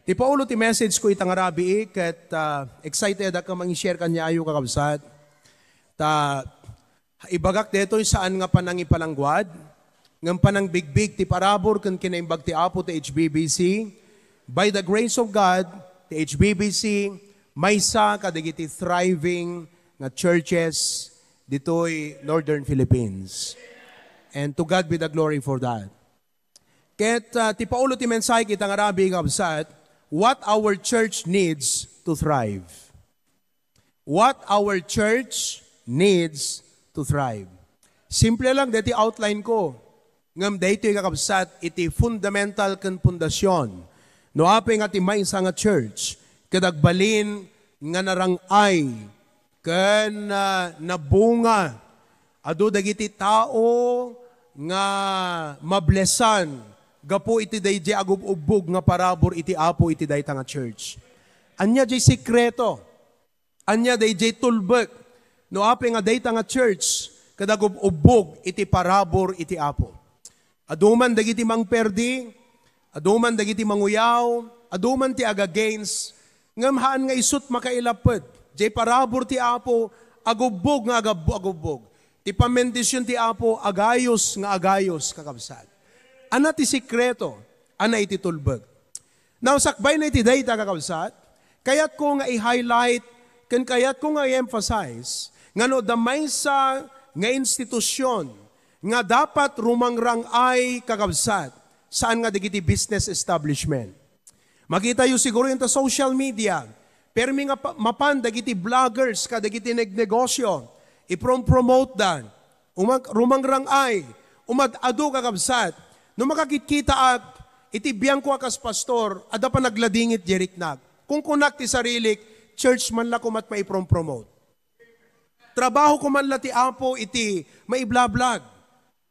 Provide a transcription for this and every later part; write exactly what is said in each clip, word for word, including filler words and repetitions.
Ti paulo ti message ko ita nga rabii, ket, ah, excited ak nga mangi-share kaniayo, kakabsat. Ta, ibagak detoy saan nga panangipalangguad, ngem panangbigbig ti parabur ken kinaimbag ti Apo ti H B B C. By the grace of God, ti H B B C, maysa kadagiti thriving nga churches ditoy Northern Philippines. And to God be the glory for that. Ket, ah, ti paulo ti mensahe ita nga rabii, kabsat, what our church needs to thrive. What our church needs to thrive. Simple lang deti outline ko. Ngem daytoy, kakabsat, iti fundamental ken pundasyon. No apay nga ti maysa nga church ket agbalin nga narang-ay ken, ah, nabunga, adu dagiti tao nga mablesan gapu iti daydiay agub-ubbog nga parabur iti Apo iti dayta nga church. Ania diay sekreto? Ania daydiay tulbek no apay nga dayta nga church ket agub-ubbog iti parabur iti Apo? Adu man dagiti mangperdi, adu man dagiti manguyaw, adu man ti agagains, ngem haan nga isut' makailaped. Diay parabur ti Apo, agubbog nga agabbo-, agubbog. Ti pammendision ti Apo, agayos nga agayos, kakabsat. Ania ti sekreto? Ania iti tulbek? Now, sakbay na iti dayta, kakabsat, kayatko nga i-highlight ken kayatko nga i-emphasize nga no adda maysa nga institusyon nga dapat rumangrang-ay, kakabsat, saan nga dagiti business establishment. Makitayo siguro ita social media, permi nga pa-, mapan dagiti vloggers kadagiti negnegosyo, iprom-promote da. Umag-, rumangrang-ay, umad-adu, kakabsat. No makakitkitaak, iti biangko a kas pastor, adda panagladingit diay riknak. Kunkunak ti sarilik, church man la koma ti maiprom-promote. Trabaho koma la ti Apo iti maiblablog.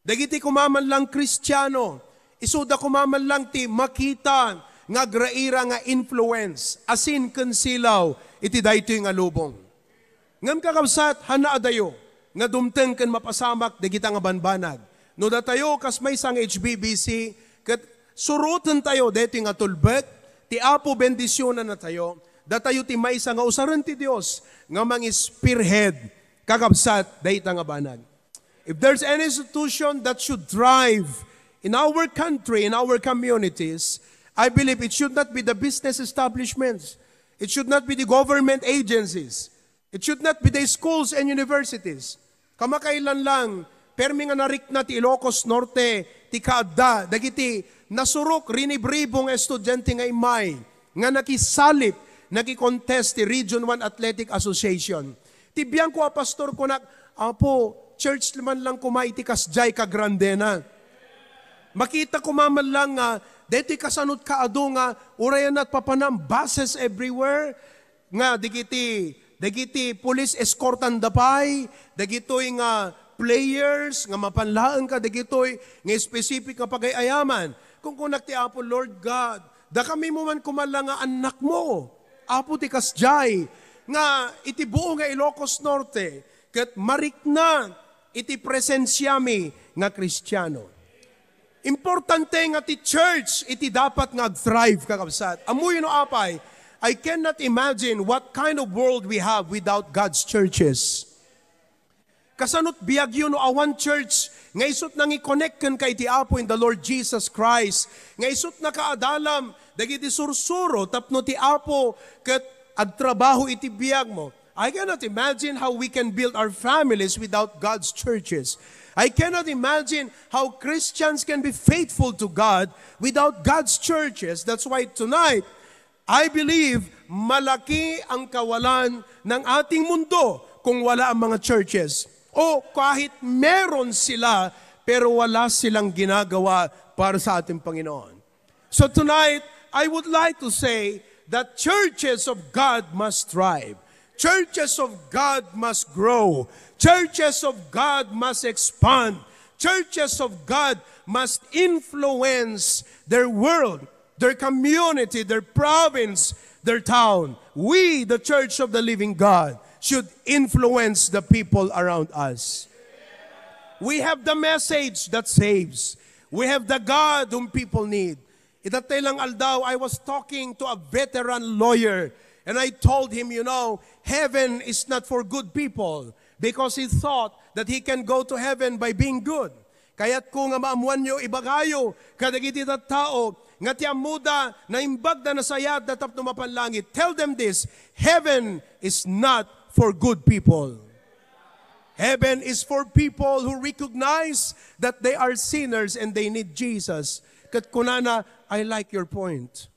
Dagiti koma man lang Kristiano, isuda koma man lang ti makita nga agraira nga influence, asin ken silaw iti daytoy nga lubong. Ngem, kakabsat, haan a adayo nga dumteng ken mapasamak dagita nga banbanag. No datayo kas maysa nga H B B C, ket surotentayo daytoy nga tulbek, ti Apo bendisionannatayo, datayo ti maysa nga usaren ti Dios nga mangi-spearhead, kakabsat, dayta nga banag. If there's any institution that should thrive in our country, in our communities, I believe it should not be the business establishments. It should not be the government agencies. It should not be the schools and universities. Kamakailan lang, permi nga narikna ti Ilocos Norte, ti kaadda, dagiti nasurok, rinibribo nga estudiante nga immay, nga nakisalip, nakikontest ti Region one Athletic Association. Ti biangko a pastor, kunak, "Apo, church man lang koma iti kasdiay kagrandena." Makita koma man lang nga, daytoy kasanot kaadu nga, uray a nagpapanam, buses everywhere, nga dagiti, dagiti police escortanda pay, dagitoy nga players, nga mapan laeng kadagitoy nga specific nga pagay-ayaman. Kunkunak ti Apo, "Lord God, dakami mo man koma la nga annakmo, Apo, ti kasdiay, nga iti buo nga Ilocos Norte, ket marikna iti presensiami nga Kristiano." Importante nga ti church iti dapat nga ag-thrive, kakabsat. Ammoyo no apay, I cannot imagine what kind of world we have without God's churches. Kasanot biagyo no awan church nga isut' nangi-connect kenka iti Apo in the Lord Jesus Christ, nga isut' nakaadalam dagiti sursuro tapno ti Apo ket agtrabaho iti biagmo. I cannot imagine how we can build our families without God's churches. I cannot imagine how Christians can be faithful to God without God's churches. That's why tonight, I believe, malaki ang kawalan ng ating mundo kung wala ang mga churches. O kahit meron sila, pero wala silang ginagawa para sa ating Panginoon. So tonight, I would like to say that churches of God must thrive. Churches of God must grow. Churches of God must expand. Churches of God must influence their world, their community, their province, their town. We, the Church of the Living God, should influence the people around us. We have the message that saves. We have the God whom people need. Itattay lang aldaw, I was talking to a veteran lawyer, and I told him, you know, heaven is not for good people, because he thought that he can go to heaven by being good. Kayatko nga maammuanyo, ibagayo kadagiti tattao nga ti ammoda, naimbagda, nasayaatda tapno mapanlangit. Tell them this, heaven is not for good people. Heaven is for people who recognize that they are sinners and they need Jesus. Ket kunana, "I like your point."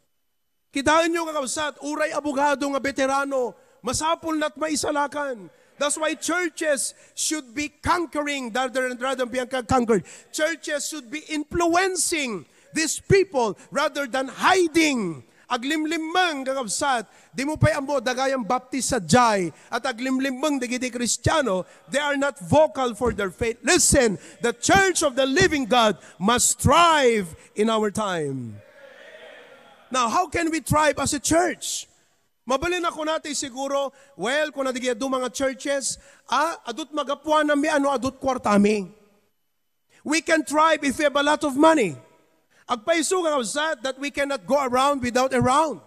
Kitaenyo, kakabsat, uray abogado nga veterano, masapul na ti maisalakan. That's why churches should be conquering rather, rather than being conquered. Churches should be influencing these people rather than hiding. Aglimlimmeng, kakabsat, dimo pay ammo, dagiti baptis sadiay, at aglimlimmeng dagiti Kristiano, they are not vocal for their faith. Listen, the church of the living God must thrive in our time. Now, how can we thrive as a church? Mabalin a kunatayo siguro, well, kuna dagiti adu nga churches, ah, adut magapuanami, ano, adut kuartami. We can thrive if we have a lot of money. Agpayso, kakabsat, that we cannot go around without a round.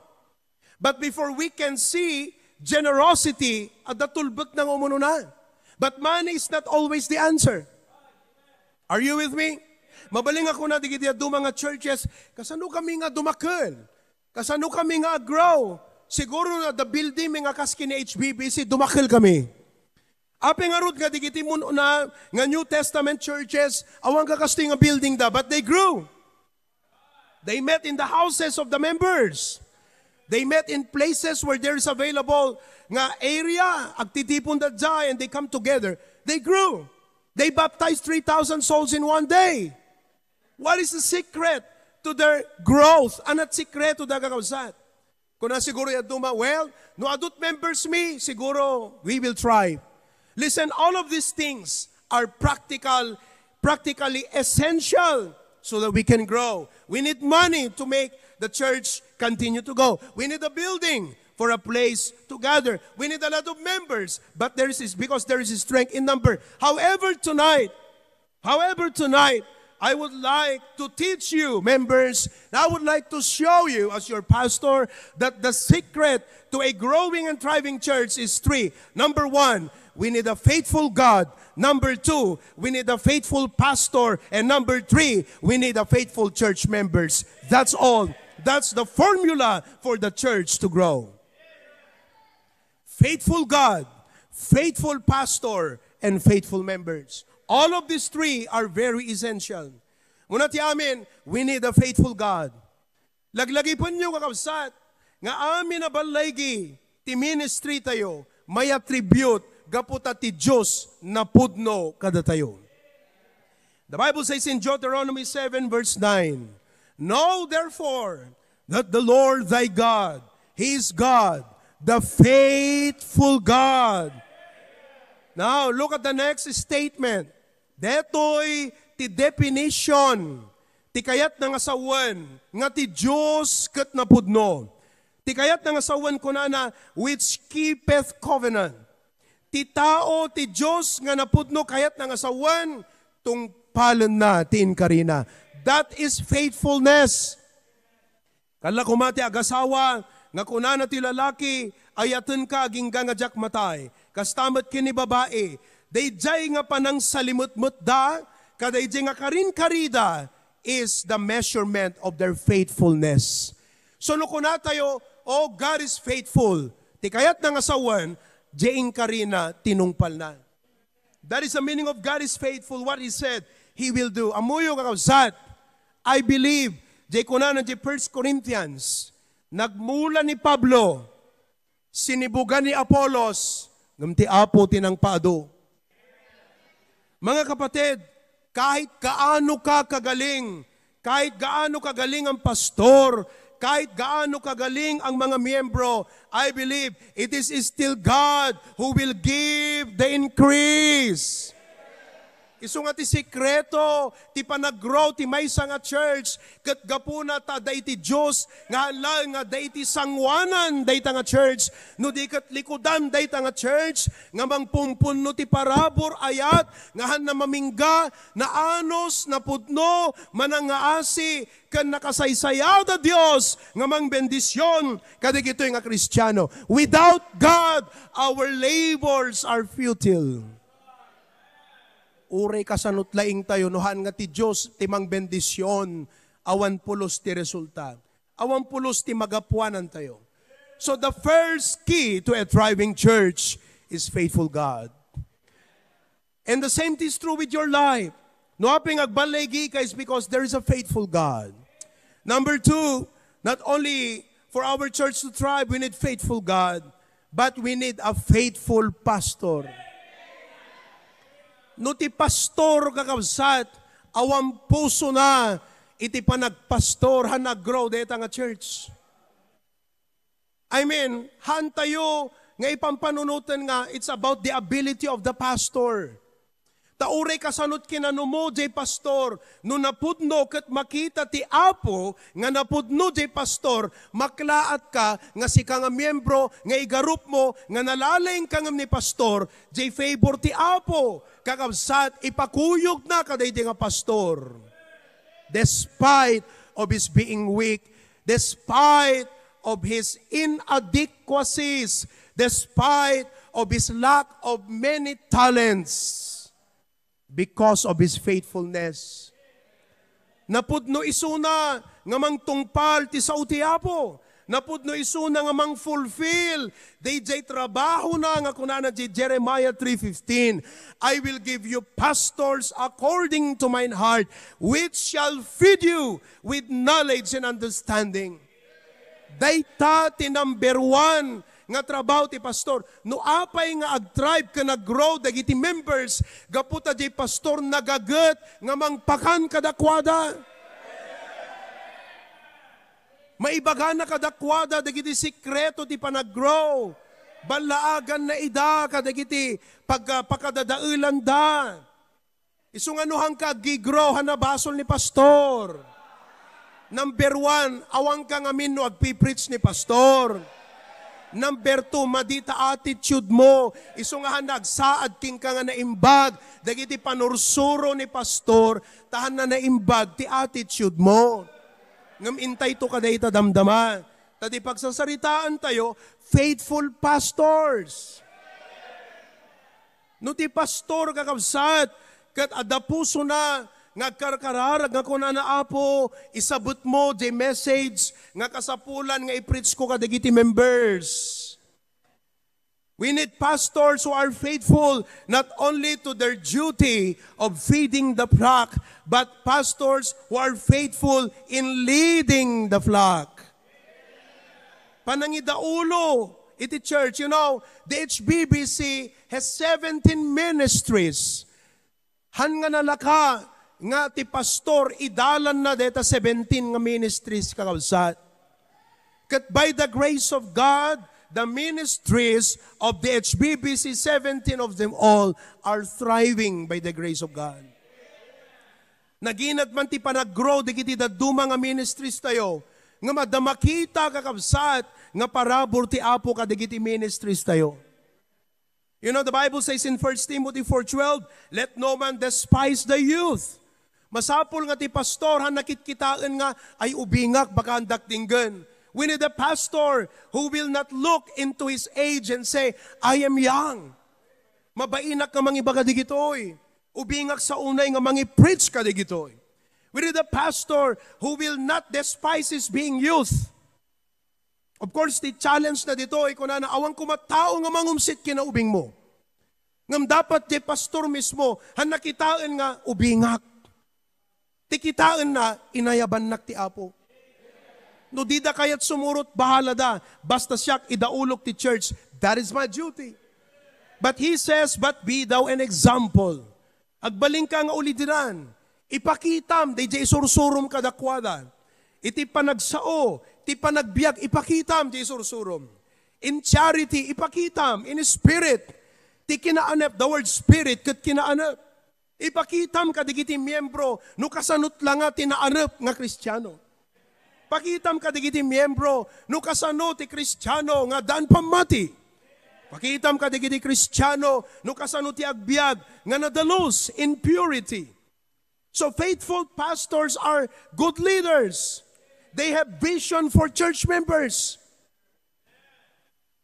But before we can see generosity, adda tulbekna nga umunona. But money is not always the answer. Are you with me? Mabalin a kuna dagiti adu nga churches, kasano kami nga dumakel? Kasano kami nga aggrow? Siguro na the building mi nga kas ken H B B C, dumakel kami. Apay ngarud nga dagiti mun-una nga New Testament churches, awan kakastoy nga building da, but they grew. They met in the houses of the members. They met in places where there is available nga area, agtitipon da dya, and they come together. They grew. They baptized three thousand souls in one day. What is the secret to their growth? Ano ti sekreto da, kakabsat? Kuna siguro yaduma, well, no adut members mi, siguro we will thrive. Listen, all of these things are practical, practically essential so that we can grow. We need money to make the church continue to go. We need a building for a place to gather. We need a lot of members, but there is, because there is strength in number. However, tonight, However, tonight, I would like to teach you, members, and I would like to show you, as your pastor, that the secret to a growing and thriving church is three. Number one, we need a faithful God. Number two, we need a faithful pastor. And number three, we need a faithful church members. That's all. That's the formula for the church to grow. Faithful God, faithful pastor, and faithful members. All of these three are very essential. Muna ti amin, we need a faithful God. Laglagipenyo, kakabsat, nga amin a ballaygi ti ministry tayo, may attribute gapu ta ti Dios napudno kadatayo. The Bible says in Deuteronomy seven verse nine, "Know therefore that the Lord thy God, He is God, the faithful God." Now, look at the next statement. Detoy ti definition ti kayatna nga sawen nga ti Dios ket napudno. Ti kayatna nga sawen, kunana, "which keepeth covenant." Ti tao ti Dios nga napudno, kayatna nga sawen, tungpalenna ti inkarina. That is faithfulness. Kalla koma ti agasawa nga kunana ti lalaki, "Ayatenka agingga nga diak matay." Kasta met ken ni babai, daydiay nga panangsalimetmetda, kadaydiay nga karinkarida is the measurement of their faithfulness. So, no kunatayo, "Oh, God is faithful," ti kayatna nga sawen, diay inkarina, tinungpalna. That is the meaning of God is faithful. What He said, He will do. Ammoyo, kakabsat, I believe, diay kunana diay First Corinthians, nagmula ni Pablo, sinibugan ni Apolos, ngem ti Apo ti nangpaadu. Mga kapatid, kahit gaano ka kagaling, kahit gaano kagaling ang pastor, kahit gaano kagaling ang mga miyembro, I believe it is still God who will give the increase. Isu nga ti sekreto ti panaggrow ti maysa nga church, ket gapuna ta adda iti Dios nga haan laeng nga adda iti sanguanan dayta nga church, no di ket likudan dayta nga church nga mangpumpunno ti parabur, ayat nga haanna mamingga, naanus, napudno, manangngaasi, ken nakasaysayat a Dios nga mangbendision kadagitoy nga Kristiano. Without God, our labors are futile. Uray kasanot laeng tayo, no haan nga ti Dios ti mangbendision, awan pulos ti resulta. Awan pulos ti magapuanan tayo. So the first key to a thriving church is faithful God. And the same thing is true with your life. No apay nga agballigi ka is because there is a faithful God. Number two, not only for our church to thrive, we need faithful God, but we need a faithful pastor. No ti pastor, kakabsat, awan pusona iti panagpastor, haan naggrow dayta nga church. I mean, haan tayo nga ipampanunotna nga it's about the ability of the pastor. Ta uray kasanot kinanumo jay pastor, no napudno ket makita ti Apo nga napudno jay pastor, maklaat ka nga sika nga miembro nga igarupmo nga nalalaing ka ngem ni pastor, jay favor ti Apo. Kakabsat, ipakuyogna kadaydi nga pastor. Despite of his being weak, despite of his inadequacies, despite of his lack of many talents, because of his faithfulness. Napudno isuna nga mangtungpal ti sao ti Apo. Napudno isuna nga mangfulfill dayjay trabahona nga kunana di Jeremiah three fifteen, "I will give you pastors according to mine heart, which shall feed you with knowledge and understanding." Dayta ti number one nga trabaho ti pastor. No apay nga agthrive ken aggrow dagiti members, gapu ta di pastor nagaget nga mangpakan kadakuada. Maibagana kadakuada dagiti sekreto ti panaggrow. Ballaaganna ida kadagiti pagka-, pakadadaelanda. Isu nga no haanka aggigrow, haan a basol ni pastor. Number one, awanka ngamin no agpipreach ni pastor. Number two, madi ta attitude mo. Isu nga haan a agsaad kenka nga naimbag dagiti panursuro ni pastor, ta haan a naimbag ti attitude mo. Ngem intayto kadayta damdama. Ta di pagsasaritaan tayo, faithful pastors. No ti pastor, kakabsat, ket adda pusona nga agkarkararag nga kunana, "Apo, isabetmo di message nga kasapulan nga i-preach ko kadagiti members." We need pastors who are faithful not only to their duty of feeding the flock, but pastors who are faithful in leading the flock. Panangidaulo iti church. You know, the H B B C has seventeen ministries. Haan nga nalaka nga ti pastor, idalanna deta seventeen nga ministries, kakabsat. Ket by the grace of God, the ministries of the H B B C, seventeen of them all are thriving by the grace of God. Naginat man ti panaggrow dagiti dadduma nga ministries tayo, ngem adda makita, kakabsat, nga parabur ti Apo kadagiti ministries tayo. You know, the Bible says in First Timothy four twelve, "Let no man despise the youth." Masapul nga ti pastor, haan a kitkitaen nga, "Ay, ubingak, baka andak denggen." We need a pastor who will not look into his age and say, "I am young. Mabainak nga mangibaga digitoy. Ubingak sa unay nga mangi-preach kadagitoy." We need a pastor who will not despise his being youth. Of course, ti challenge na ditoy, kunana, "Awan koma tao nga mangumsit kinaubingmo." Ngem dapat ti pastor mismo, haan a kitaen nga ubingak. Ti kitaenna, inayabannak ti Apo. No dida kayat sumurot, bahalada. Basta siak, idaulok ti church. That is my duty. But he says, "But be thou an example." Agbalinka nga ulidinan. Ipakitam dayjay isursurom kadakuada. Iti panagsao, ti panagbiag, ipakitam di isursurom. In charity, ipakitam. In spirit, ti kinaanep, the word spirit, ket kinaanep. Ipakitam kadagiti miembro no kasanot la nga ti naarep nga Kristiano. Pakitam kadagiti miembro no kasano ti Kristiano nga addaan pammati. Pakitam kadagiti Kristiano no kasano ti agbiag nga nadalus in purity. So faithful pastors are good leaders. They have vision for church members.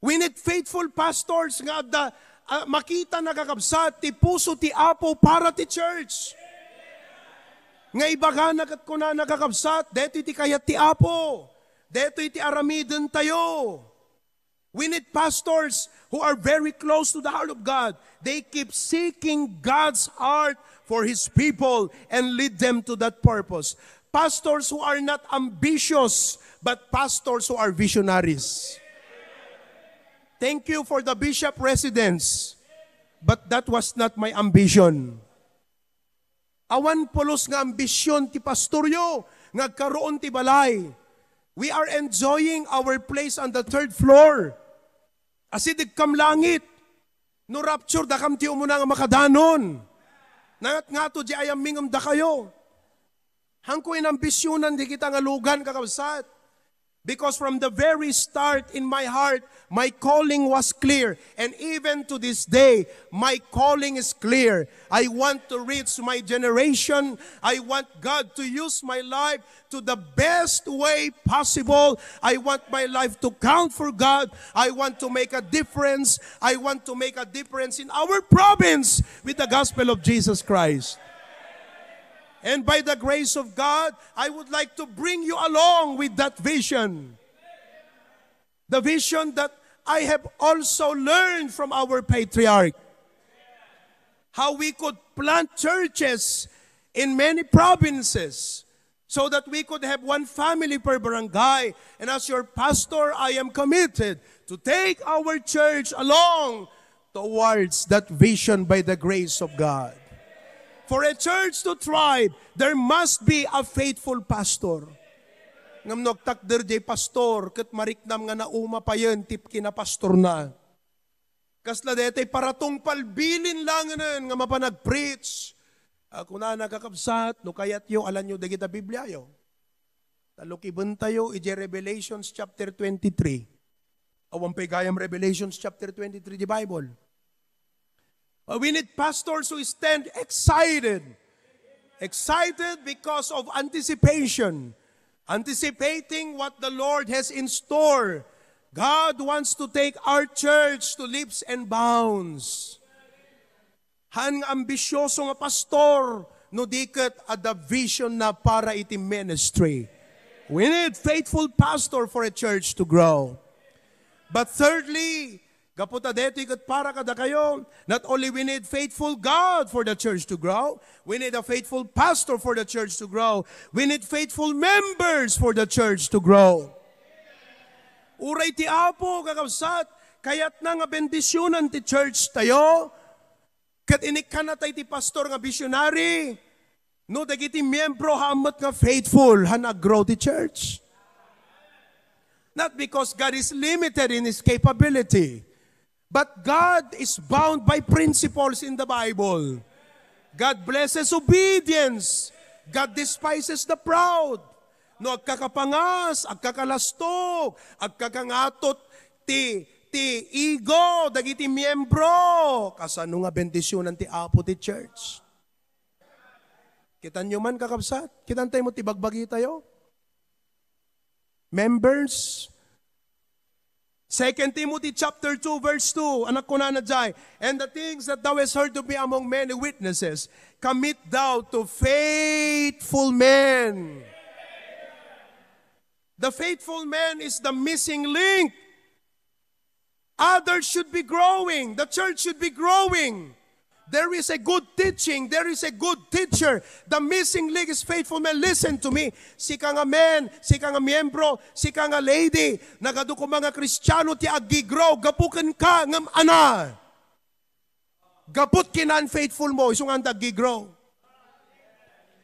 We need faithful pastors nga adda, ah, makita na, kakabsat, ti puso ti Apo para ti church. Nga ibagana ket kunana, kakabsat, detoy ti kayat ti Apo. Detoy ti aramidentayo. We need pastors who are very close to the heart of God. They keep seeking God's heart for His people and lead them to that purpose. Pastors who are not ambitious, but pastors who are visionaries. Thank you for the bishop residence, but that was not my ambition. Awan pulos nga ambisyon ti pastoryo nga agkaroon ti balay. We are enjoying our place on the third floor. Asideg kam langit. No rapture, dakam ti umuna nga makadanon. Nangatngato di ayam mi ngem dakayo. Hanko inambisyonan dagita nga lugan, kakabsat. Because from the very start in my heart, my calling was clear. And even to this day, my calling is clear. I want to reach my generation. I want God to use my life to the best way possible. I want my life to count for God. I want to make a difference. I want to make a difference in our province with the gospel of Jesus Christ. And by the grace of God, I would like to bring you along with that vision. The vision that I have also learned from our patriarch. How we could plant churches in many provinces so that we could have one family per barangay. And as your pastor, I am committed to take our church along towards that vision by the grace of God. For a church to thrive, there must be a faithful pastor. Ngem no agtakder jay pastor, ket mariknam nga nauma payen ti kinapastorna. Kasla daytoy paratungpal bilin laengen nga mapan agpreach. A, kunana, kakabsat, no kayatyo, alanyo dagita Bibliayo. Talukibentayo iti Revelations chapter twenty-three. Awan pay gayam Revelations chapter twenty-three di Bible. But we need pastors who stand excited. Excited because of anticipation. Anticipating what the Lord has in store. God wants to take our church to leaps and bounds. Haan nga ambisyoso nga pastor, no di ket adda vision na para iti ministry. We need faithful pastor for a church to grow. But thirdly, gapu ta detoy ket para kadakayo, not only we need faithful God for the church to grow, we need a faithful pastor for the church to grow. We need faithful members for the church to grow. Uray ti Apo, kakabsat, kayatna nga bendisionan ti church tayo, ket inikkannata iti pastor nga visionary, no dagiti miembro haan met nga faithful, haan a-grow ti church. Not because God is limited in His capability, but God is bound by principles in the Bible. God blesses obedience. God despises the proud. No agkakapangas, agkakalastog, agkakangatot ti, ti ego dagiti miembro, kasano nga bendisionan ti Apo ti church? Kitanyo man, kakabsat? Kitantay mo ti bagbagi tayo? Members, Second Timothy chapter two, verse two, anak ko na na jay, "And the things that thou hast heard of me among many witnesses, commit thou to faithful men." The faithful man is the missing link. Others should be growing. The church should be growing. There is a good teaching. There is a good teacher. The missing link is faithful men. Listen to me. Sika nga men, sika nga miyembro, sika nga lady, nagadu koma nga Kristiano ti aggigrow, gapu kenka, ngem ana. Gaput kinaan faithful mo, isu nga aggigrow.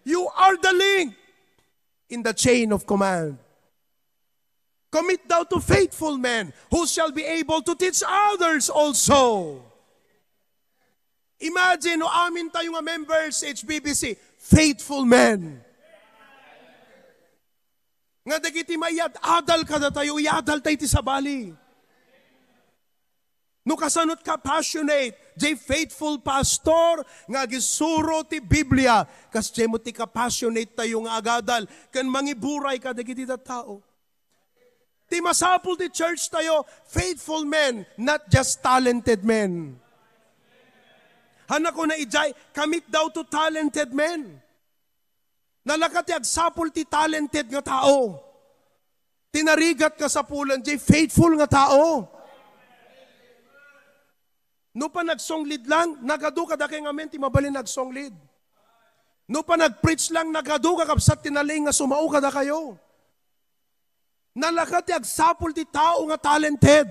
You are the link in the chain of command. Commit thou to faithful men who shall be able to teach others also. Imagine, no amin tayo nga members, H B B C, faithful men. Nga dagiti maiyad-adal kadatayo, iyadal tayo ti sabali. No kasano ka passionate, jay faithful pastor nga agisuro ti Biblia, kasjay met ti ka-passionate tayo nga agadal, ken mangiburay kadagiti tattao. Ti masapul ti church tayo, faithful men, not just talented men. Hanna kuna ijay, commit daw to talented men. Nalaka ti agsapul ti talented nga tao. Ti narigat nga sapulan, jay faithful nga tao. No pa nagsonglid lang, nagadu kadakayo nga amin ti mabalin agsonglid. No pa nagpreach lang, nagadu kakabsat ti nalaing nga sumao kadakayo. Nalaka ti agsapul ti tao nga talented.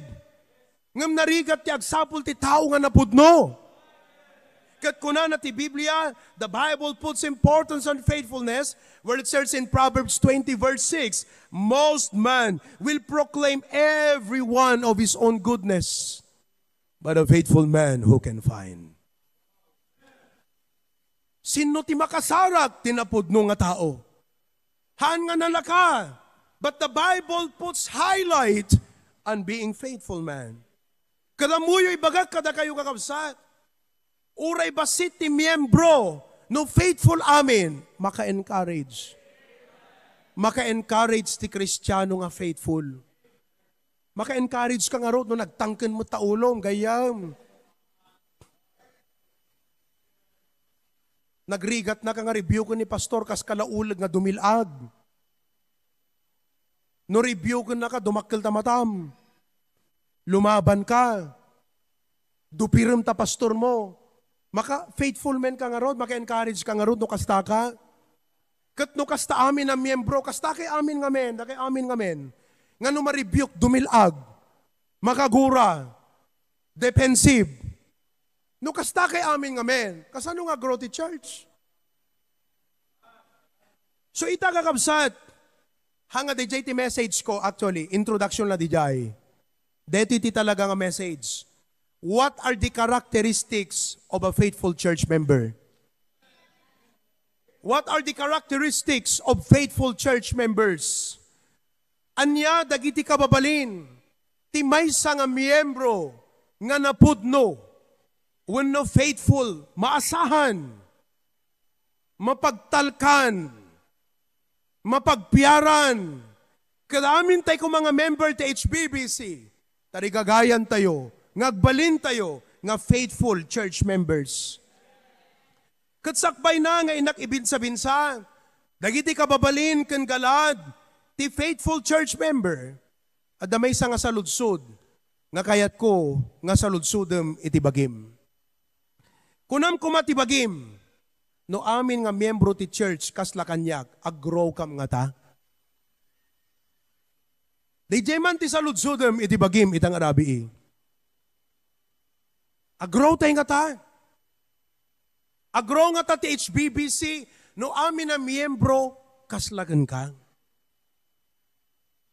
Ngem narigat ti agsapul ti tao nga napudno. Ket kunana ti Biblia, the Bible puts importance on faithfulness, where it says in Proverbs twenty verse six, "Most men will proclaim every one of his own goodness, but a faithful man who can find?" Sinno ti makasarak ti napudno nga tao? Haan nga nalaka. But the Bible puts highlight on being faithful man. Ket ammoyo ibagak kadakayo, kakabsat, uray bassit ti miyembro, no faithful amin, maka-encourage. Maka-encourage ti Kristiano nga faithful. Maka-encourage ka ngarud no nagtangken met ta ulom, gayyem. Nagrigatnaka nga rebuken ni pastor kas kalauleg nga dumil-ag. No rebukennaka, dumakkel ta matam. Lumabanka. Dupirem ta pastormo. Maka-faithful men ka ngarud, maka-encourage ka ngarud no kasta ka. Ket no kasta amin a miyembro, kasta kay amin ngamin, dakay amin ngamin. Nga no ma-rebuke, dumil-ag, makagura, defensive. No kasta kay amin ngamin, kasano nga grow ti church? So ita, kakabsat, hanga dijay ti message ko, actually, introduction la dijay. Deti ti talaga nga message. What are the characteristics of a faithful church member? What are the characteristics of faithful church members? Ania dagiti kababalin ti maysa nga miyembro nga napudno wenno faithful, maasahan, mapagtalkan, mapagpiaran, ket amin tay koma nga member ti H B B C, tarigagayan tayo, nga agbalin tayo nga faithful church members. Ket sakbayna nga innak ibinsa-binsa dagiti kababalin ken galad ti faithful church member, adda maysa nga saludsod nga kayatko nga saludsodem iti bagim. Kunam koma ti bagim, no amin nga miyembro ti church kasla kaniak, ag-grow kam ngata? Daydiay man ti saludsodem iti bagim ita nga rabii. Ag-grow tay ngata? Ag-grow ngata ti H B B C no amin a miyembro kasla kenka?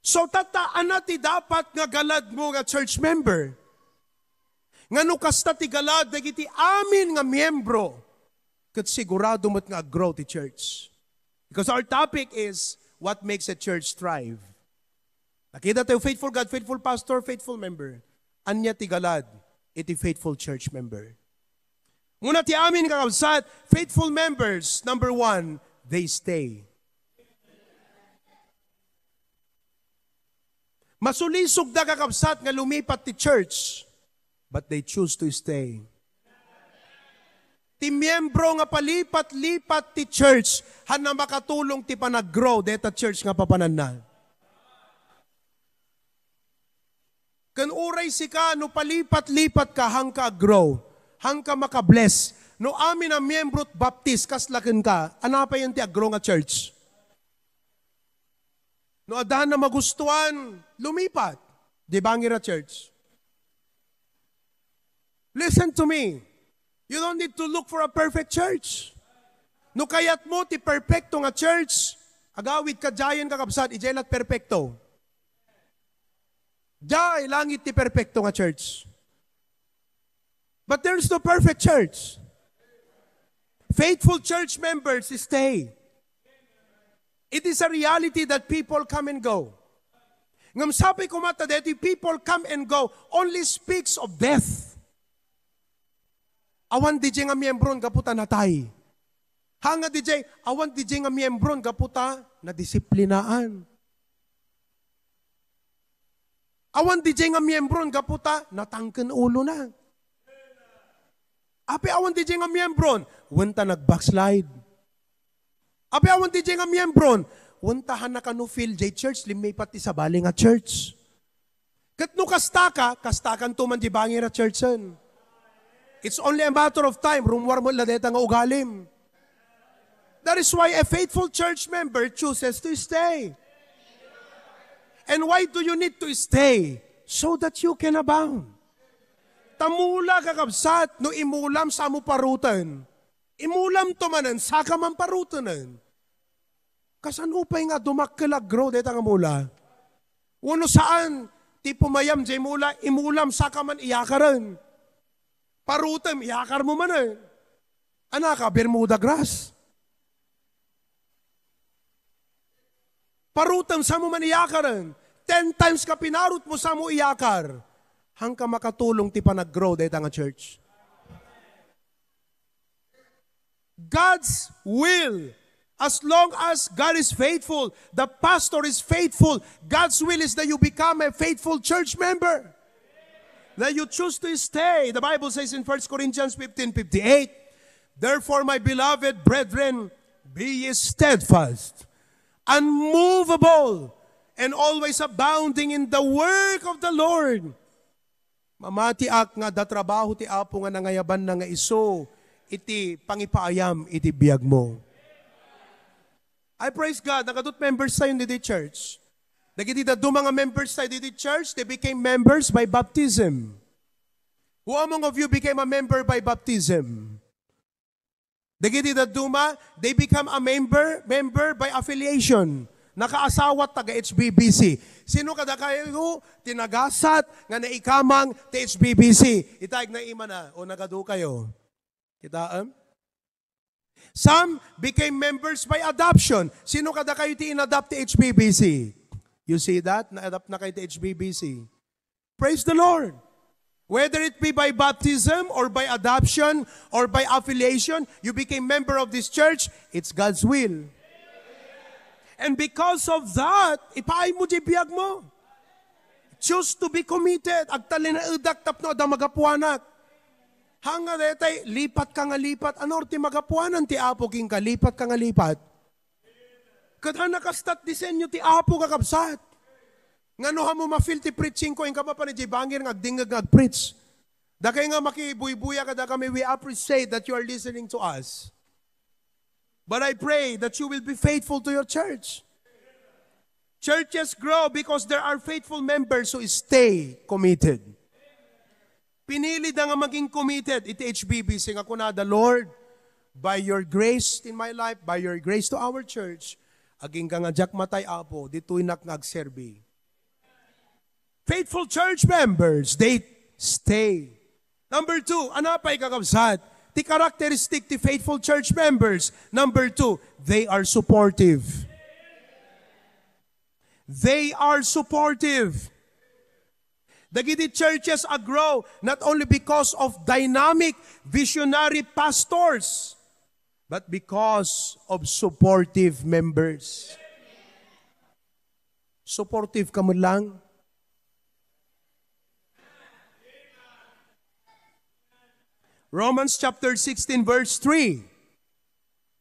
So, tatta, ania ti dapat nga galadmo nga church member? Nga no kasta ti galad dagiti amin nga miyembro, ket sigurado met nga ag-grow ti church. Because our topic is what makes a church thrive. Nakita tayo, faithful God, faithful pastor, faithful member. Ania ti galad iti faithful church member? Muna ti amin, kakabsat, faithful members, number one, they stay. Masulisog da, kakabsat, nga lumipat ti church, but they choose to stay. Ti miyembro nga palipat-lipat ti church, haan a makatulong ti panag-grow deta church nga papananna. Ken uray sika, no palipat-lipat ka, haanka ag-grow, haanka makabless. No amin a miyembro't Baptist, kasla kenka, ania payen ti ag-grow nga church? No adda na magustuan, lumipat. Di bangir a church. Listen to me. You don't need to look for a perfect church. No kayatmo ti perfecto nga church, agawidka diayen, kakabsat, idiay lat perfecto. Diay langit ti perfecto nga church. But there's no perfect church. Faithful church members stay. It is a reality that people come and go. Ngem sapay koma ta daytoy people come and go only speaks of death. Awan D J nga miyembron gapu ta natay. Hanga D J, awan D J nga miyembron gapu ta nadisiplinaan. Awan D J nga miyembron gapu ta natangken ulona. Apay awan D J nga miyembron, wen ta nag-backslide. Apay awan D J nga miyembron, wen ta hanna kano feel jay church, limmipat ti sabali nga church. Ket no kasta ka, kastakanto man di bangir a churchen. It's only a matter of time, rummuar met la dayta nga ugalim. That is why a faithful church member chooses to stay. And why do you need to stay? So that you can abound. Ta mula, kakabsat, no imulam, samo paruten. Imulamto manen, saka man parutenen. Kasano pay nga dumakkel a grow dayta nga mula? Wenno saan ti pumayam jay mula, imulam saka man iyakaren. Parutem, iyakarmo manen. Anaka, Bermuda grass. Parutem, samo man iyakaren. Ten times ka pinarutmo, samo iyakar. Hanka makatulong ti panag-grow dayta nga church. God's will, as long as God is faithful, the pastor is faithful, God's will is that you become a faithful church member. That you choose to stay. The Bible says in First Corinthians fifteen fifty-eight, "Therefore, my beloved brethren, be ye steadfast, unmovable, and always abounding in the work of the Lord." Mamatiak nga adda trabaho ti Apo nga nangayabanna nga isu iti pangipaayam iti biagmo. I praise God, nagadu ti members tayo ditoy church. Dagiti dadduma nga members tayo ditoy church, they became members by baptism. Who among of you became a member by baptism? Dagiti dadduma, they become a member, member by affiliation. Nakaasawat taga H B B C. Sino kadakayo ti nagasat nga naikamang ti H B B C? Itayag na imana o nagadu kayo. Kitaem? Some became members by adoption. Sino kadakayo ti inadapt ti H B B C? You see that? Na-adapt na kayo ti H B B C. Praise the Lord. Whether it be by baptism or by adoption or by affiliation, you became member of this church, it's God's will. And because of that, ipaay mo di biag mo. Choose to be committed. Agtalinaedak tapno adda magapuanak. Hanga detay, lipat ka nga lipat. Ano ti magapuanan ti Apo kenka? Lipat ka nga lipat. Ket hanna kastat disenyo ti Apo, kakabsat. Ngano, amo ma-feel ti preaching ko, inka mapan idiay bangir nga agdingngeg nga agpreach. Dakay nga makibuybuya kadakami, we appreciate that you are listening to us. But I pray that you will be faithful to your church. Churches grow because there are faithful members who stay committed. Pinilida nga maging committed iti H B B C nga kunada, "Lord, by your grace in my life, by your grace to our church, agingga nga diak matay, Apo, ditoynak nga agserbi." Faithful church members, they stay. Number two, ano pay, kakabsat? Ti characteristic ti faithful church members. Number two, they are supportive. They are supportive. Dagiti churches a grow not only because of dynamic, visionary pastors, but because of supportive members. Supportive ka man lang. Romans chapter sixteen, verse three.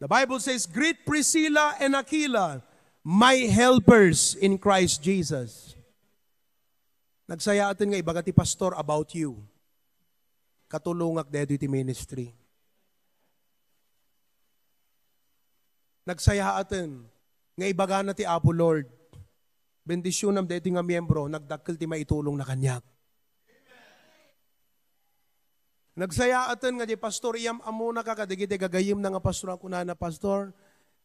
The Bible says, "Greet Priscilla and Aquila, my helpers in Christ Jesus." Nagsayaaten nga ibaga ti pastor about you. Katulongak daytoy ti ministry. Nagsayaaten nga ibagana ti Apo, "Lord, bendisionam daytoy nga miyembro, nagdakkel ti maitulongna kaniak." Nagsayaaten nga di pastor, iyam-ammona ka kadagiti gagayyemna nga pastor, a kunana, "Pastor,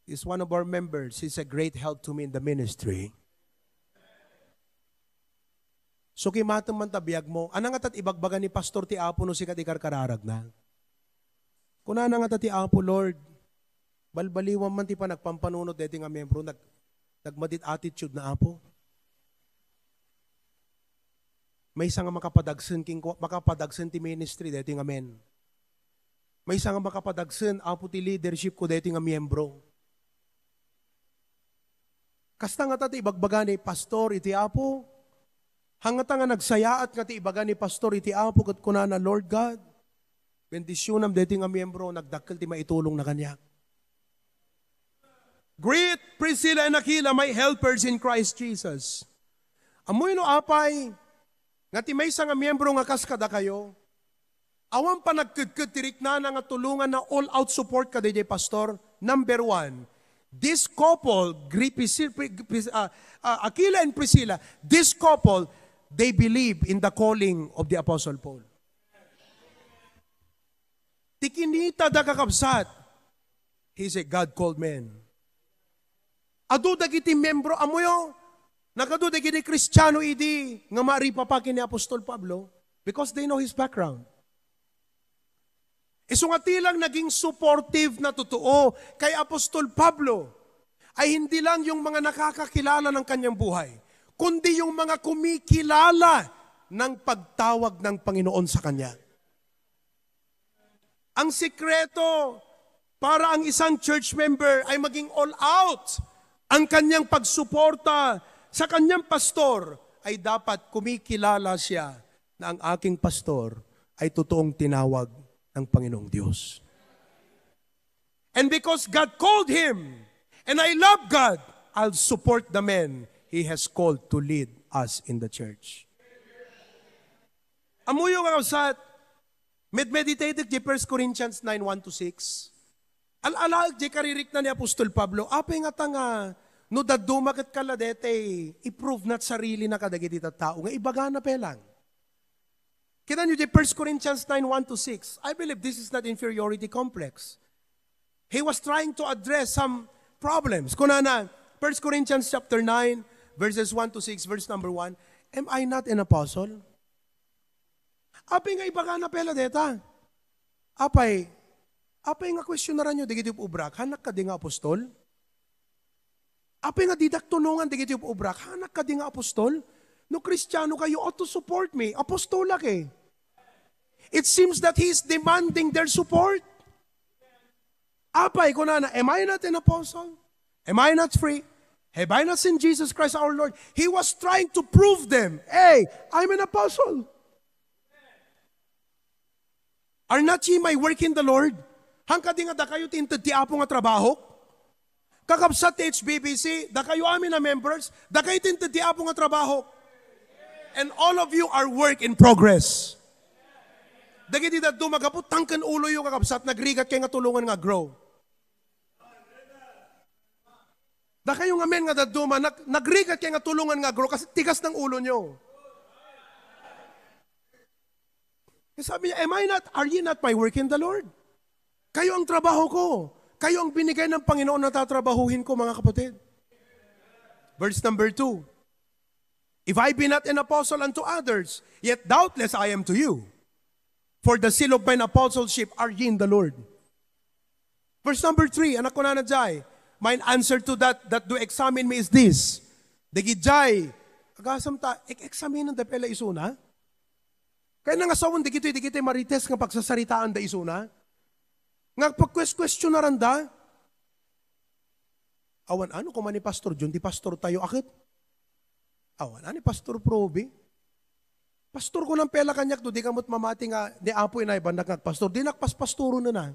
is one of our members. He's a great help to me in the ministry." So, kimatem man ta biag mo. Ano nga tat ibagbaga ni pastor ti Apo no sika ti karkararagna? Kunana ngata ti Apo, "Lord, balbaliwan man ti panagpampanunot daytoy nga miyembro, nag-, nagmadit attitude na, Apo." Maysa nga makapadagsen king-, makapadagsen ti ministry daytoy nga men. Maysa nga makapadagsen, Apo, ti leadership ko daytoy nga miyembro. Kasta ngata ti ibagbaga ni Pastor iti Apo. Hangata nga nagsayaat nga ti ibaga ni Pastor iti Apo ket kunana, "Lord God, bendisionam daytoy nga miyembro, nagdakkel ti maitulongna kaniak." Greet Priscilla and Aquila, my helpers in Christ Jesus. Ammoyo no apay nga ti maysa nga miyembro nga kas kadakayo, awan panagkedked ti riknana nga tulonganna, all out support kadaydiay pastor? Number one, this couple, Gri-, Priscil-, Pri-, Pris-, ah, ah, Aquila and Priscilla, this couple, they believe in the calling of the Apostle Paul. Ti kinitada, kakabsat, he's a God called man. Adu dagiti membro, ammoyo, nagadu dagiti Kristiano idi nga maripapa ken ni Apostol Pablo because they know his background. Isu nga ti lang naging supportive na totoo kay Apostol Pablo ay hindi lang yung mga nakakakilala ng kanyang buhay, kundi yung mga kumikilala ng pagtawag ng Panginoon sa kanya. Ang sikreto para ang isang church member ay maging all out ang kanyang pagsuporta sa kanyang pastor ay dapat kumikilala siya na ang aking pastor ay totoong tinawag ng Panginoong Diyos. And because God called him, and I love God, I'll support the men He has called to lead us in the church. Ammoyo nga usat, med-meditate di First Corinthians nine, one to six. Al-alaek di karirikna ni Apostol Pablo, apay ngata nga no dadduma ket kala detay, i-prove na sarili na kadagiti tattao nga ibagana pelang. Kita niyo di First Corinthians nine, one to six. I believe this is not inferiority complex. He was trying to address some problems. Kunana, First Corinthians chapter nine, verses one to six, verse number one, "Am I not an apostle?" Apay nga ibagana pela deta? Apay, apay nga questionaran nyo dagiti obrak, hanak kadi nga apostol? Apay nga didak tulongan dagiti obrak, hanak kadi nga apostol? No Kristiano kayo, ought to support me. Apostolak eh. It seems that he is demanding their support. Apay, kunana, "Am I not an apostle? Am I not free? Have I not seen Jesus Christ our Lord?" He was trying to prove them, "Hey, I'm an apostle. Are not ye my work in the Lord?" Hankadi nga dakayo ti inted ti Apo nga trabaho? Kakabsat ti H B B C, dakayo amin a members, dakayo ti inted ti Apo nga trabaho. And all of you are work in progress. Dagiti dadduma gapu tangken uloyo, kakabsat, nagrigat kay nga tulongan nga grow. Dakayo nga men nga dadduma, nag-, nagrigat kay nga tulongan nga grow kasi tigas ng ulo nyo. Sabi niya, "Am I not, are ye not my work in the Lord?" Kayo ang trabaho ko. Kayo ang binigay ng Panginoon na tatrabahuhin ko, mga kapatid. Verse number two, "If I be not an apostle unto others, yet doubtless I am to you. For the seal of mine apostleship are ye in the Lord." Verse number three, anak ko na jay, "Mine answer to that, that do examine me is this." Dagijay, agasam ta, ek-, eksaminen da pela isuna? Kaya nga sawen, dagitoy, dagitoy marites nga pagsasaritaan da isuna? Nga pagkwes-, questionaran da? Awan ano, kuma ni Pastor John, di pastor tayo, akit? Awan, ani Pastor Proby? Pastor ko nang pela kaniak, do, di ka mo't mamati nga, ni Apo inaybannak nga pastor, di nakpaspasturo na na.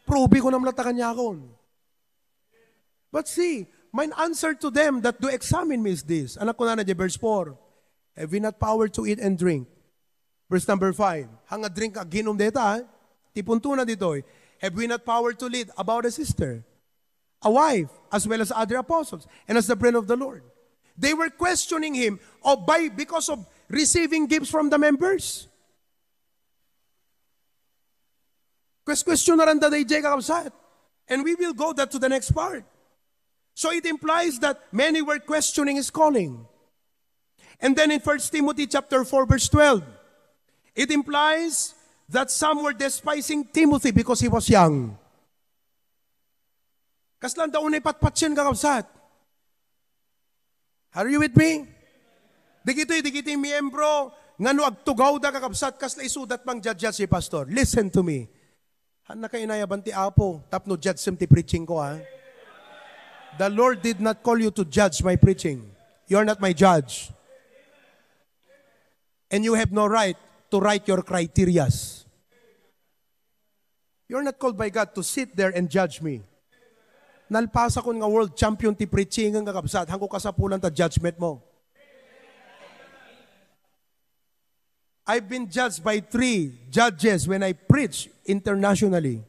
Proby ko namlata kaniakon. But see, mine answer to them that do examine me is this. Anak ko na na, verse four, "Have we not power to eat and drink?" Verse number five, hanga drink aginum deta, ha? Ti punto na ditoy, "Have we not power to lead about a sister, a wife, as well as other apostles, and as the brethren of the Lord?" They were questioning him of by, because of receiving gifts from the members. Quest-, questionaran da dayjay, kakabsat. And we will go that to the next part. So it implies that many were questioning his calling. And then in First Timothy chapter four, verse twelve, it implies that some were despising Timothy because he was young. Kasla anda unay patpatien, kakabsat? Are you with me? Dagitoy, dagitoy miyembro nga no agtugawda, kakabsat, kasla isuda ti mangjudge ni pastor. Listen to me. Haanna ka inayaban ti Apo tapno judgem ti preaching ko, ha? The Lord did not call you to judge my preaching. You are not my judge. And you have no right to write your criterias. You're not called by God to sit there and judge me. Nalpasakon nga world champion ti preaching, nga kabsat, haanko kasapulan ta judgment mo. I've been judged by three judges when I preach internationally.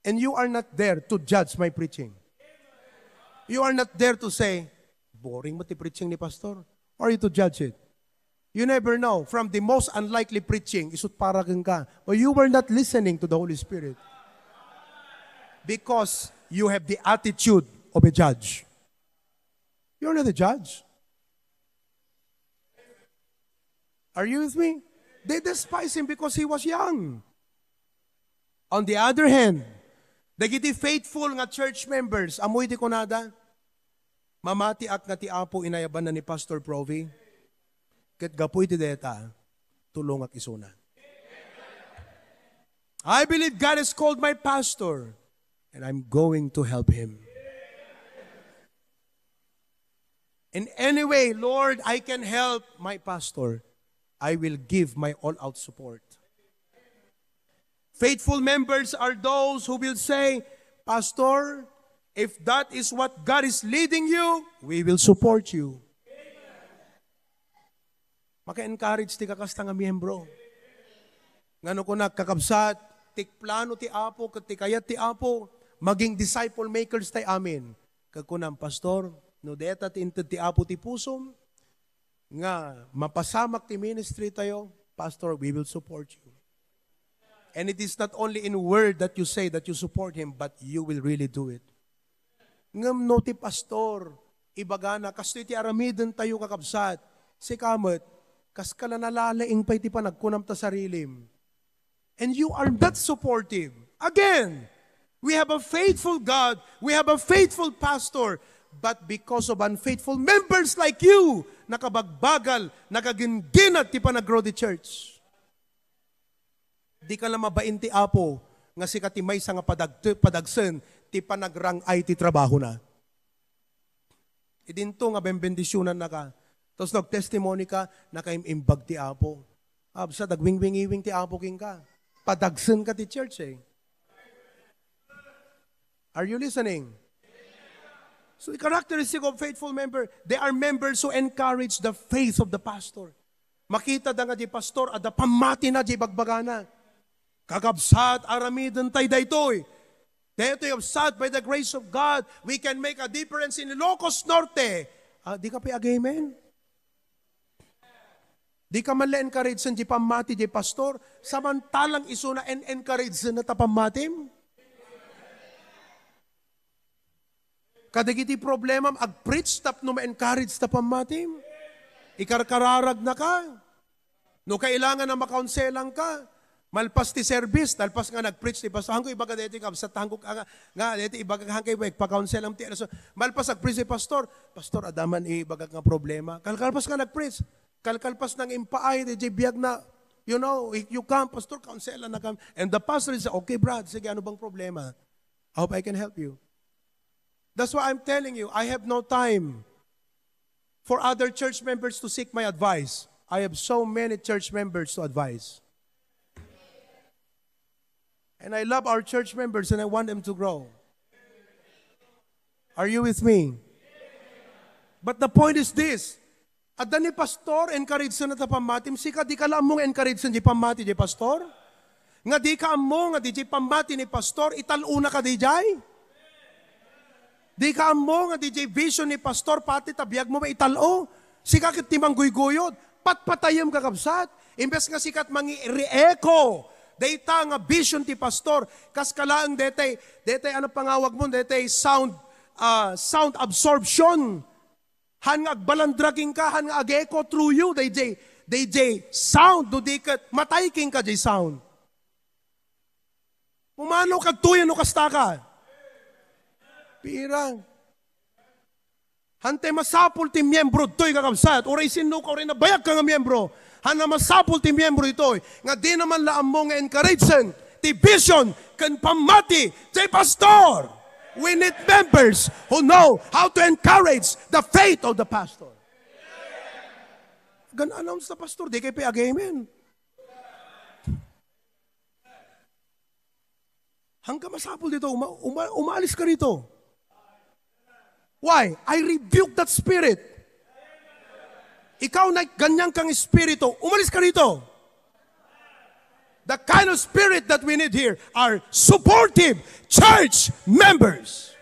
And you are not there to judge my preaching. You are not there to say, "Boring mo ti preaching ni pastor." Or you to judge it. You never know. From the most unlikely preaching, isut para ka. But you were not listening to the Holy Spirit. Because you have the attitude of a judge. You're not a judge. Are you with me? They despise him because he was young. On the other hand, dagiti faithful nga church members, ammoy ti kunada, "Mamatiak nga ti Apo inayabanna ni Pastor Provi, ket gapu iti dayta, tulongak isuna." I believe God has called my pastor, and I'm going to help him. In any way, Lord, I can help my pastor, I will give my all-out support. Faithful members are those who will say, "Pastor, if that is what God is leading you, we will support you." Maka-encourage ti kakasta nga miyembro. Ngano kunak, kakabsat, ti plano ti Apo ket ti kayat ti Apo, maging disciple makers tay amin. Ket kunam, "Pastor, no deta ti inted ti Apo ti pusom nga mapasamak ti ministry tayo, Pastor, we will support you." And it is not only in word that you say that you support him, but you will really do it. Ngem no ti pastor, ibagana, "Kastoy ti aramiden tayo, kakabsat." Sika met, kas ka la nalalaing pay ti panagkunam ta sarilim. And you are not supportive. Again, we have a faithful God, we have a faithful pastor, but because of unfaithful members like you, nakabagbagal, nagaginginat ti panaggrow ti church. Di ka la mabain ti Apo nga sika ti maysa nga padagte-, padagsen ti panagrang-ay ti trabahona. Idinto nga benbendisyonannaka. Tapos nag-testimony ka, nakaim-imbag ti Apo. Absa, dagwingwingiwing ti Apo kenka. Padagsen ka ti church, eh. Are you listening? So, the characteristic of faithful member, they are members who encourage the faith of the pastor. Makita da nga di pastor, adda pammatina di bagbagana. Kakabsat, aramiden tay daytoy. Daytoy, kabsat, by the grace of God, we can make a difference in Ilocos Norte. Ah, di ka pay ag-amen? Di ka man la encourage di pammati di pastor, samantalang isuna en-encourage na ta pammatim? Kadagiti problemam, ag-preach tapno ma-encourage ta pammatim? Ikarkararag na ka? No kailangan na makaunselang ka, malpas ti service, talpas nga nag-preach ti pastor, hangko ibaga deti kabsat, hangko nga, nga deti ibaga, hangko ibaga, pakaunselang ti rason. Malpas nag-preach ti pastor, "Pastor, adaman ibagak nga problema." Kalkalpas nga nag-preach, kalkalpas nang impaay, di biag na, you know, "You come, pastor, kaunselan na kami." And the pastor is, "Okay, Brad, sige, ano bang problema? I hope I can help you." That's why I'm telling you, I have no time for other church members to seek my advice. I have so many church members to advise. And I love our church members and I want them to grow. Are you with me? But the point is this. Adda ni pastor, encourage na ta pammatim. Sika, di ka la ammo nga encourage di pammati di pastor? Nga di ka ammo nga di pammati ni pastor, ital-o na ka di jay? Di ka ammo nga di jay vision ni pastor, pati ta biag mo maital-o? Sika ket ti mangguyguyod, patpatayem, kakabsat. Imbes nga sika ti mangi-re-echo dayta nga vision ti pastor, kas ka laeng detay, detay ano pangawag mo, detay sound, ah, sound absorption. Han nga agbalandra kenka, han nga ag-echo through you, dayjay, Dayjay sound, no di ket matay kenka jay sound. Pumanaw kadtoy no kasta ka. Pirang. Hantay masapul ti miyembro ditoy, kakabsat. Uray sinno ka, uray nabayag ka nga miyembro. Hana masapul ti miyembro ditoy. Nga di naman la ammo nga encourage-en ti vision ken pammati ti pastor. We need members who know how to encourage the faith of the pastor. Gan-announce na, pastor, di kay pay ag-amen. Hangka masapul dito, uma-, uma-, umalis ka rito. Why? I rebuke that spirit. Ikaw na ganyan kang espiritu, umalis ka rito. The kind of spirit that we need here are supportive church members.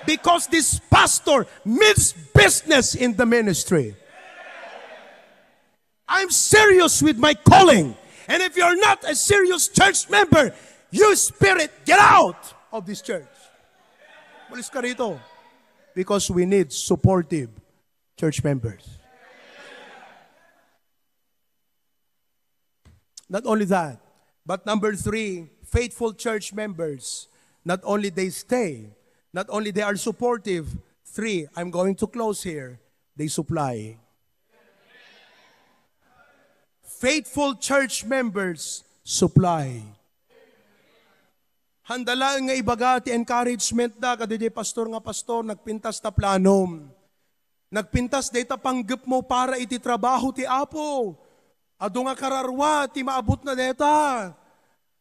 Because this pastor means business in the ministry. I'm serious with my calling. And if you're not a serious church member, you spirit, get out of this church. Umalis ka rito. Because we need supportive church members. Not only that, but number three, faithful church members, not only they stay, not only they are supportive, three, I'm going to close here, they supply. Faithful church members supply. Handa laeng nga ibaga ti encouragement da kadaydi pastor nga, "Pastor, nagpintas ta planom. Nagpintas dayta panggepmo para iti trabaho ti Apo. Adu nga kararua ti maabutna dayta.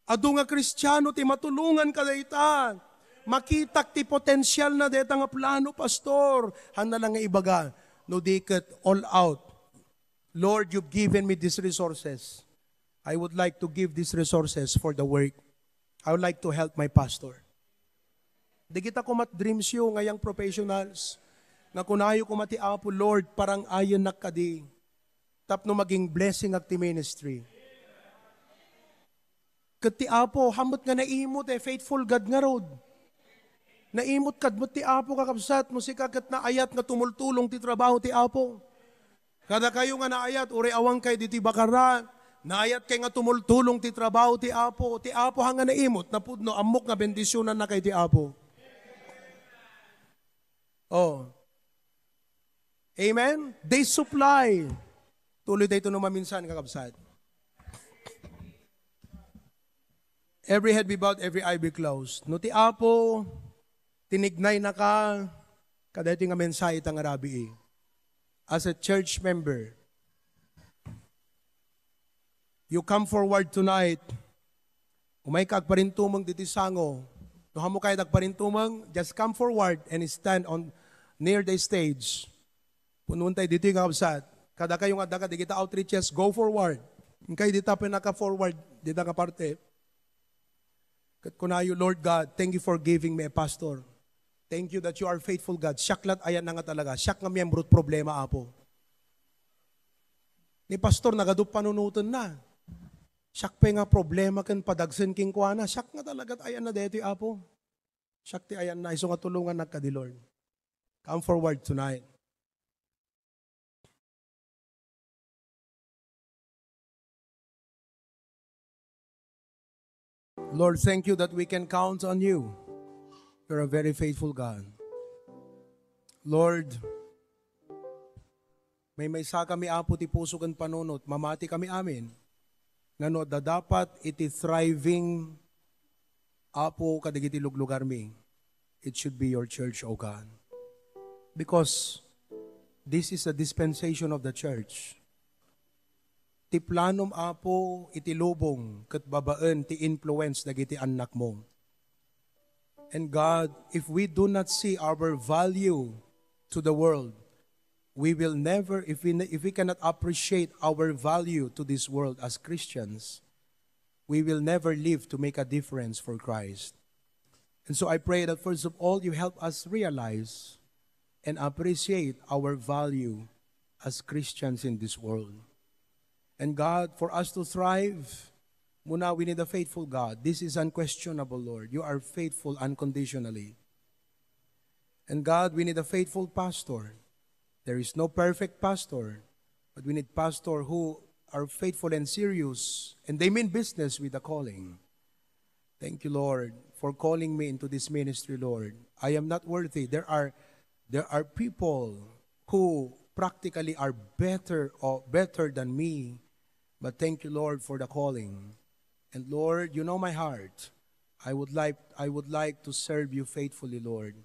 Adu nga Kristiano ti matulonganka dayta. Makitak ti potensialna dayta nga plano, pastor." Handa la nga ibaga, no di ket all out. "Lord, you've given me these resources. I would like to give these resources for the work. I would like to help my pastor." Dagita koma ti dreams yo nga young professionals, nga kunayo koma ti Apo, "Lord, parang-ayennak kadi tapno maging blessing ak ti ministry." Ket ti Apo, haanmo nga naimot, eh, faithful God ngarud. Naimot kad met ti Apo, kakabsat, no sika ket naayat nga tumultulong ti trabaho ti Apo. Kadakayo nga naayat, uray awankay ditoy bakara, naayatkay nga tumultulong ti trabaho ti Apo. Ti Apo, haan nga naimot, napudno, ammok nga bendisionannakay ti Apo. Oh. Amen? They supply. Tuloy dayto no maminsan, kakabsat. Every head be bowed, every eye be closed. No ti Apo, tinignay na ka, kadaytoy nga mensahe ta nga rabii. As a church member, you come forward tonight, umay ka agparintumeng ditoy sango. No haanmo kayat agparintumeng, just come forward and stand on near the stage. Punoen tayo ditoy nga kabsat. Kadakayo nga adda kadagita outreaches, go forward. Inkay dita pinaka-forward, dita nga parte. Ket kunayo, "Lord God, thank you for giving me a pastor. Thank you that you are faithful, God." Siak lat ayan na nga talaga. Siak nga miyembro ti problema, Apo. Ni pastor, nagadup panunoten na. Siak pay nga problema ken padagsen kenkuana. Siak nga talaga ti ayan na daytoy, Apo. Siak ti ayan na. Isu nga tulongannak kadi, Lord. Come forward tonight. Lord, thank you that we can count on you. You're a very faithful God. Lord, maymaysa kami, Apo, ti puso ken panunot, mamati kami amin. Nga no adda dapat iti thriving, Apo, kadagiti luglugarmi, it should be your church, O God. Because this is a dispensation of the church. Ti planom, Apo, iti lubong ket babaen ti influence dagiti annakmo. And God, if we do not see our value to the world, we will never, if we, if we cannot appreciate our value to this world as Christians, we will never live to make a difference for Christ. And so I pray that first of all, you help us realize and appreciate our value as Christians in this world. And God, for us to thrive, muna, we need a faithful God. This is unquestionable, Lord. You are faithful unconditionally. And God, we need a faithful pastor. There is no perfect pastor, But we need pastor who are faithful and serious, and they mean business with the calling. Thank you, Lord, for calling me into this ministry, Lord. I am not worthy. There are there are people who practically are better or better than me, but thank you, Lord, for the calling. And Lord, you know my heart. I would like I would like to serve you faithfully, Lord.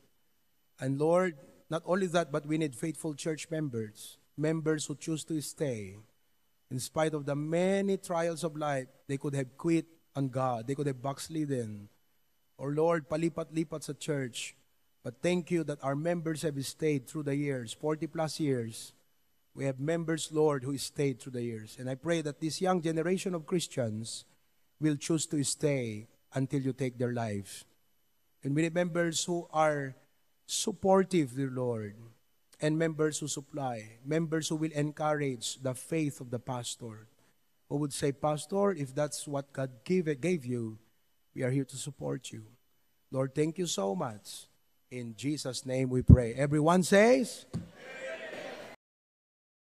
And Lord, not only that, but we need faithful church members, members who choose to stay. In spite of the many trials of life, they could have quit on God. They could have backslidden. Or Lord, palipat-lipat sa church. But thank you that our members have stayed through the years, forty plus years. We have members, Lord, who stayed through the years. And I pray that this young generation of Christians will choose to stay until you take their lives. And we need members who are supportive, dear Lord, and members who supply, members who will encourage the faith of the pastor, who would say, "Pastor, if that's what God give, gave you, we are here to support you." Lord, thank you so much. In Jesus' name we pray. Everyone says,